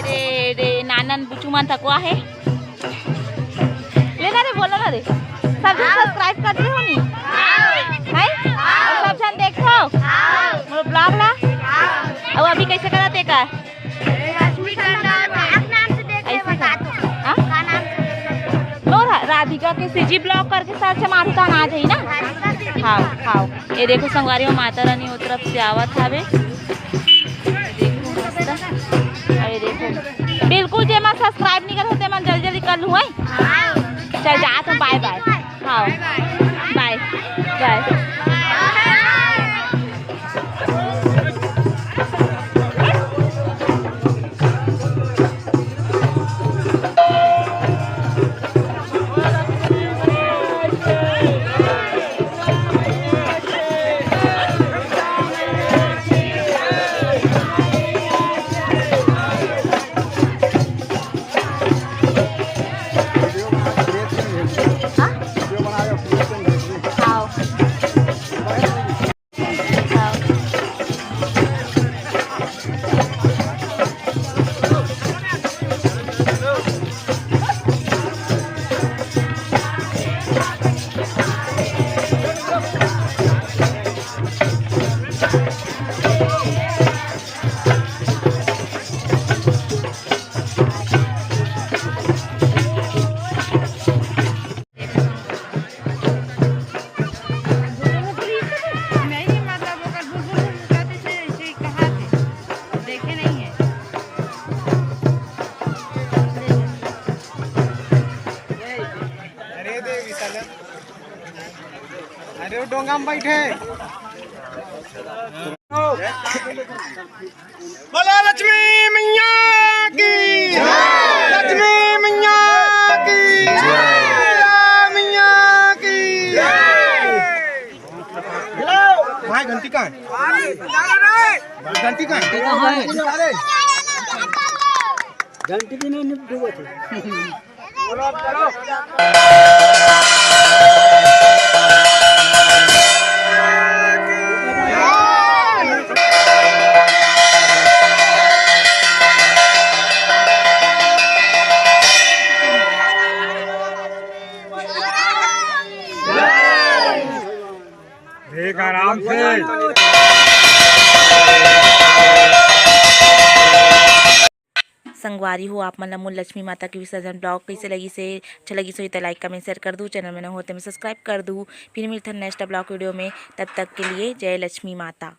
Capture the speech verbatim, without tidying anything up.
रे, रे, नानन बुचू मन थको आहे। लेना रे, बोला ना रे। सब झन subscribe कर दे हो नी? हैं? अउ सब झन देखो मोर vlog ला। अउ अभी कैसे करत हे का? ऐसे कर। हाँ? मोर राधिका के CG vlog करके search मारू त आ जाही ना। हाँ, हाँ। ये देखो संगवारी हो, माता रानी वो तरफ से आवत हावे। देखो मस्त। अरे देखो, बिल्कुल जेमन subscribe नहीं करे हो तेमन जल्दी जल्दी कर लू, हैं? चल जात हूँ, bye bye। हाँ, bye bye। नहीं, मतलब, ओकर बुलबुल बुलबुल करते से ऐसे ही कहा थे, देखे नहीं है। अरे देवी साला, अरे वो डोंगा में बैठे। बोलो लक्ष्मी मैया की, लक्ष्मी मैया की, मैया की। भाई घंटी कहाँ है? घंटी कहाँ है? घंटी भी नहीं डूबत है। देख आराम से। संगवारी हो, आप मन ला मोर लक्ष्मी माता के विसर्जन vlog कइसे लगिस हे? अच्छा लगिस होही त like, comment, share कर दू। Channel में नवा हो तेमे subscribe कर दू। फिर मिलथन next vlog video में। तब तक के लिए जय लक्ष्मी माता।